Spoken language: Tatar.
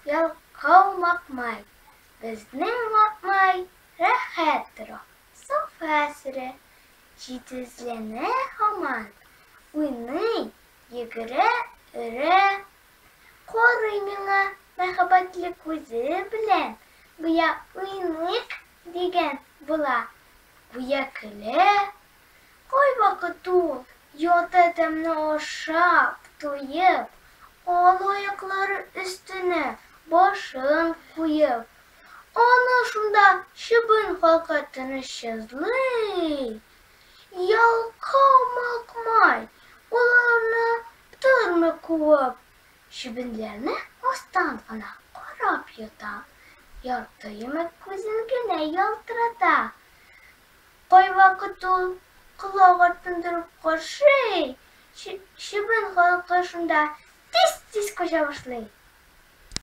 Ялкау Макмай. Безнең Макмай рәхәт тора, сафа сөрә, җитезләнә һаман, уйный, йөгерә, өрә. Карый миңа мәхәббәтле күзе белән, гүя уйныйк дигән була, гүя көлә. Кайвакыт ул, ята тәмле ашап, туеп, ал аяклары өстенә башын куеп, аны шунда чебен халкы тынычсызлый. Ялкау Макмай аларны тормый куып, чебеннәрне астан гына карап ята, ярты йомык күзен генә ялтырата. Кайвакыт ул колак артын торып кашый, чебен халкы шунда тиз-тиз кача башлый.